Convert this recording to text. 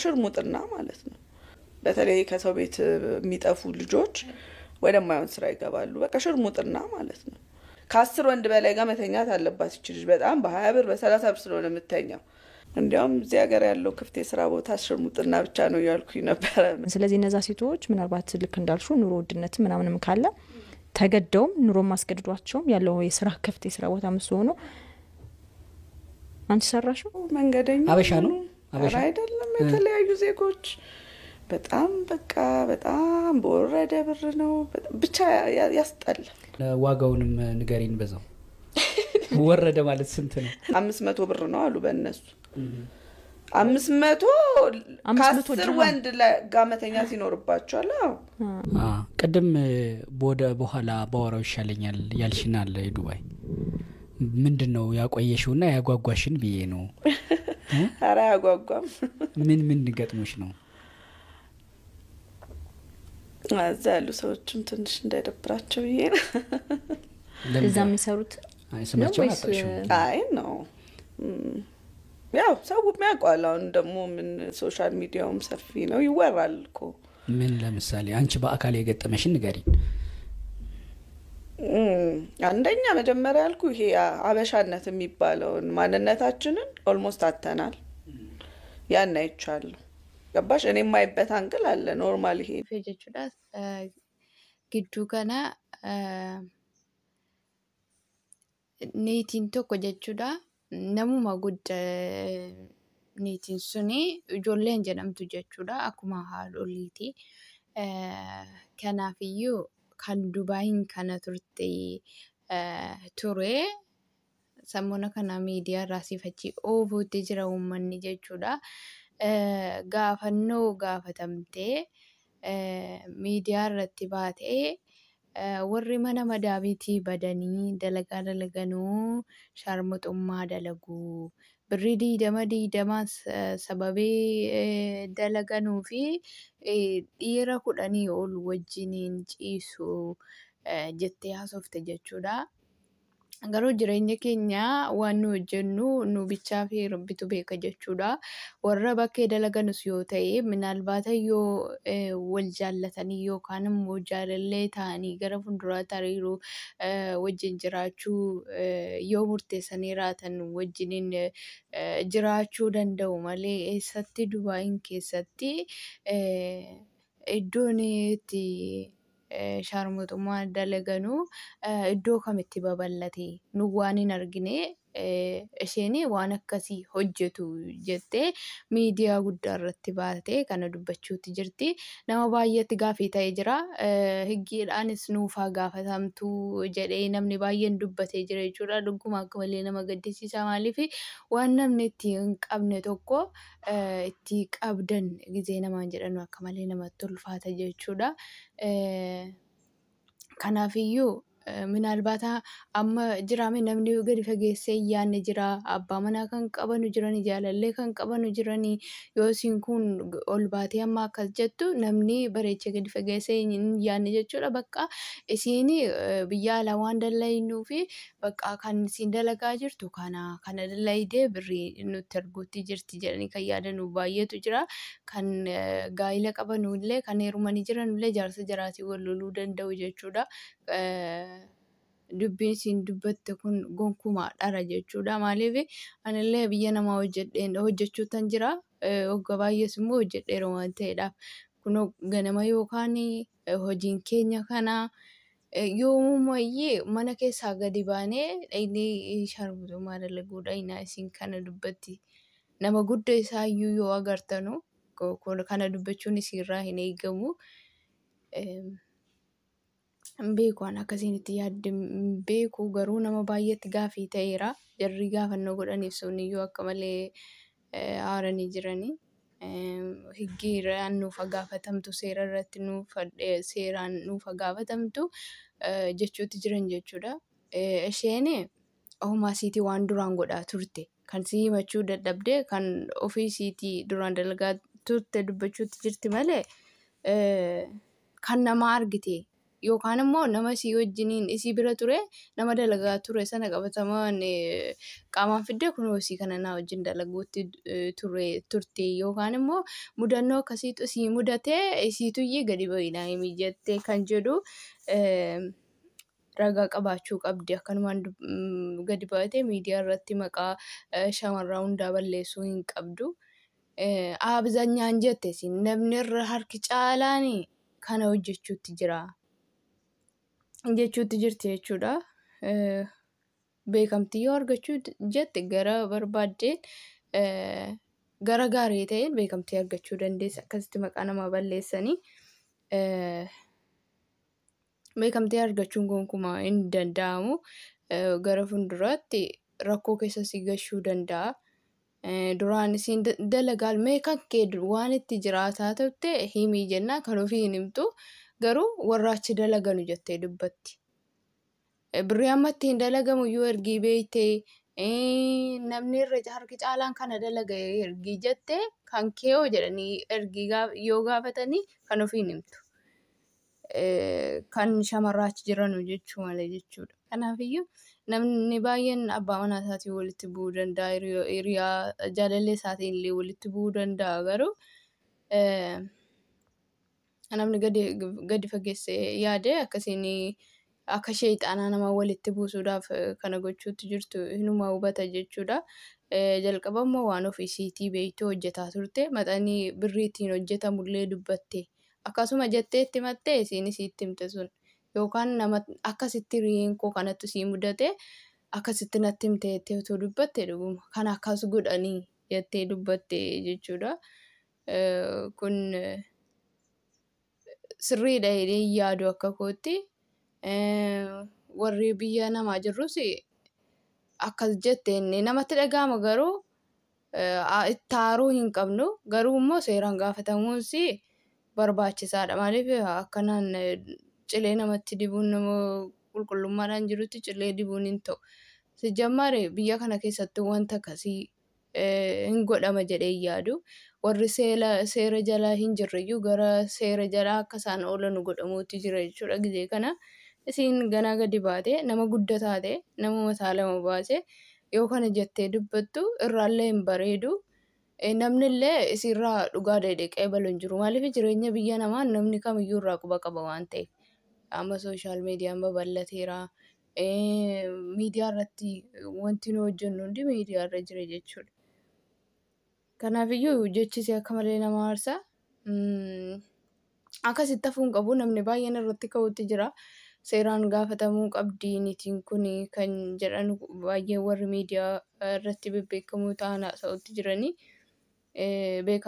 ሽርሙጥና ማለት ነው። በተለይ ከሰው ቤት የሚጠፉ ልጆች ወደማይሆን ስራ ይገባሉ። በቃ ሽርሙጥና ማለት ነው። ከ10 ወንድ በላይ ጋር መተኛት አለባት ይች ልጅ። በጣም በ20 ብር በ30 ብር ስለሆነ የምተኛው። እንዲያውም እዚህ ሀገር ያለው ክፍት የስራ ቦታ ሽርሙጥና ብቻ ነው እያልኩኝ ነበረ። ስለዚህ እነዛ ሴቶች ምናልባት ልክ እንዳልሹ ኑሮ ውድነትም ምናምንም ካለ ተገደውም ኑሮ ማስገድዷቸውም ያለው የስራ ክፍት የስራ ቦታ ምስ ሆኖ አንቺ ሰራሽው? መንገደኛ አበሻ ነው? ኧረ አይደለም፣ የተለያዩ ዜጎች በጣም በቃ በጣም በወረደ ብር ነው። ብቻ ያስጠላል። ዋጋውንም ንገሪን በዛው። ወረደ ማለት ስንት ነው? 500 ብር ነው አሉ በእነሱ 500። 500 ከ10 ድርሃም። ወንድ ጋር መተኛት ይኖርባቸዋል። አዎ። ቅድም ወደ በኋላ ባወራው ይሻለኛል ያልሽን አለ የዱባይ ምንድን ነው ያቆየሽውና ያጓጓሽን ብዬ ነው። ኧረ አያጓጓም። ምን ምን ገጥሞሽ ነው? እዛ ያሉ ሰዎችም ትንሽ እንዳይደብራቸው ብዬ ነው። ለምን? እዛ የሚሰሩት አይ፣ ስማቸውን ወይስ አጠቅሽው። አይ ነው ያው ሰው ያውቀዋል። አሁን ደግሞ ምን social media ውም ሰፊ ነው፣ ይወራል እኮ። ምን ለምሳሌ አንቺ በአካል የገጠመሽን ንገሪን። አንደኛ መጀመሪያ ያልኩ ይሄ አበሻነት የሚባለውን ማንነታችንን almost አተናል። ያን አይቻለሁ። ገባሽ? እኔ የማይበት angle አለ normal ይሄ dhufe jechuudha. Gidduu kana niitiin tokko jechuudha namuma guddaa niitiin suni ijoolleen jedhamtu jechuudha akkuma haadholiiti. Kanaafiyyuu kan Dubaayin kana turte ture sammuna kana miidiyaa irraa siifachii oofuutti jira uummanni jechuudha. Gaafannoo gaafatamtee miidiyaa irratti baatee warri mana madaamiitii badanii dalagaa dalaganuu sharmuxummaa dalaguu birrii 20 20 sababii dalaganuu fi dhiira 10 ol wajjiniin ciisu jettee haasofte jechuudha. Garuu jireenya keenya waan nu hojjennu nu bichaa fi rabbitu beeka jechuudha. Warra bakkee dalaganus yoo ta'e minaalbaata yoo wal jaallatanii yookaan immoo jaalallee ta'anii gara fuulduraatti hariiroo wajjin jiraachuu yoo murteessanii raatan wajjiniin jiraachuu danda'u malee eessatti Dubaayin keessatti iddoon itti sharmuxummaa dalaganuu iddoo kamitti babal'ate nu waan hin argine isheen waan akkasii hojjetu jettee miidiyaa guddaa irratti baatee kana dubbachuutti jirti. Nama baay'eetti gaafii ta'ee jira. Higgiidhaanis nuufaa gaafatamtu jedhee namni baay'een dubbatee jira jechuudha. Dhuguma akka malee nama gaddisiisa, maaliif waan namni itti hin qabne tokko itti qabdan gizee namaan jedhanu akka malee namatti ulfaata jechuudha. Kanaafiyyuu minaalbaata amma jiraame namni gadi fageessee hin yaadne jira. Abbaa manaa kan qabanu jirani, jaalallee kan qabanu jirani. Yoo isiin kun ol baatee amma akkas jettu namni bareechee gadi fageessee hin yaadne jechuudha. Bakka isiin biyya alaa waan dalagnuu fi bakka kan isiin dalagaa jirtu kana kana dalagdee birrii nutti arguutti jirti jedhanii kan yaadanu baay'eetu jira. Kan gaa'ila qabanu illee kan heerumanii jiran illee jaarsa jaraatii wal loluu danda'u jechuudha. Dubbiin isiin dubbatte kun gonkumaa dhara jechuudha. Maaliif anillee biyya namaa hojjedheen hojjechuutan jira. Waggaa baay'ees immoo hojjedheera waan ta'eedhaaf. Kunoo ganama yookaan hojiin keenya kana yoomumayyee mana keessaa gadi baanee dhaqnee sharmuxummaa dalaguu dhaqnaa isiin kana dubbatti. Nama guddaa isaayyuu yoo agartanu kana dubbachuun isiirraa hin eegamu. Hin beeku, waan akkasiin itti yaadde hin beeku, garuu nama baay'eetti gaafii ta'eera. Jarri gaafannoo godhaniif suniyyuu akka malee aaranii jiranii. Higgiidhaan nuuf haa gaafatamtu, seera irratti nuuf seeraan nuuf haa gaafatamtu jechuutti jiran jechuudha. Isheen ofumaa isiitii waan duraan godhaa turte kan si himachuu dadhabde kan ofii isiitii duraan dalagaa turte dubbachuutti jirti malee kan nama argite Yookaan immoo nama isii wajjiniin isii bira ture, nama dalagaa ture sana qabatamaan qaamaan fiddee kunoo isii kana naa wajjin dalaguutti ture turte, yookaan immoo mudannoo akkasiitu isii mudatee isiituyyee gadi ba'ii naa himi jettee kan jedhu ragaa qabaachuu qabdi. Akkanumaan gadi baatee miidiyaa irratti maqaa shamarraa hundaa balleessuu hin qabdu. Abzanyaan jette isin namni irra harki caalaan kana hojjechuutti jira jechuutti jirti jechuudha. Beekamtii yoo argachuu jette gara barbaaddeen, gara gaarii ta'een beekamtii argachuu dandeessa. Akkasitti maqaa namaa balleessanii beekamtii argachuun gonkumaa hin danda'amu. Gara fuulduraatti rakkoo keessa si gashuu danda'a. Duraan isiin dalagaa mee kan kee waan itti jiraataa turte himii jennaan kan ofii hin himtu, garuu warra achi dalaganu jettee dubbatti. Birrii amma ittiin dalagamu iyyuu ergii beektee, namni irra harki caalaan kana dalaga ergii jettee, kan kee hoo jedhanii ergii yoo gaafatanii kan ofii hin himtu. Kan shamarraa achi jiranu jechuu malee jechuudha. Kanaafiyyuu namni baay'een abbaa manaa isaatiin walitti bu'uu danda'a. Hiriyaa jaalallee isaatiin illee walitti bu'uu danda'a, garuu namni gadi fageessee yaade akkasiin akka sheexanaa nama walitti buusuudhaaf kana gochuutti jirtu hinuma hubata jechuudha. Jalqaba immoo waan ofii isiitii beektuu hojjetaa turte, maxanii birrii ittiin hojjetamullee dubbatte. Akkasuma jettee itti himattee isiin isiitti himte sun, yookaan nama akkasitti hiriyeen koo kanatti sii mudate akkasitti natti himte jettee otoo dubbatte, dhuguma kana akkas godhanii jettee dubbatte jechuudha. Kun sirriidha jedhee hin yaadu akka kootti. Warri biyya namaa jirrus akkas jette inni namatti dhaga'ama, garuu itti aaruu hin qabnu, garuu immoo seeraan gaafatamuunis barbaachisaadha. Maaliif akkanaan cilee namatti dibuun, nama qulqullummaadhaan jirutti cilee dibuun hin ta'u. Sijjammaare biyya kana keessatti wanta akkasii hin godhama jedhee hin yaadu. Warri seera jala hin jirreyyuu gara seera jalaa akka isaan oolan godhamuutti jira jechuudha gizee kana. Isiin ganaa gadi baatee, nama guddaa taate, nama mataa lama baase yoo kana jettee dubbattu irraallee hin bareedu. Namni illee isiirraa dhugaa dheedhee balu hin jiru. Maaliif jireenya biyya namaa namni kamiyyuu irraa quba qaba waan ta'eef. Amma social mediaan babal'ateera. Miidiyaa irratti wanti nu hojjennu hundi miidiyaa irra jira jechuudha. Kanaafiyyuu jechisee akka malee nama aarsa. Akkasitti hafuu hin qabu, namni baay'een irratti ka'uutti jira. Seeraan gaafatamuu qabdi niitiin kun kan jedhan baay'een warri miidiyaa irratti bebbeekamoo ta'an haasa'uutti jiranii.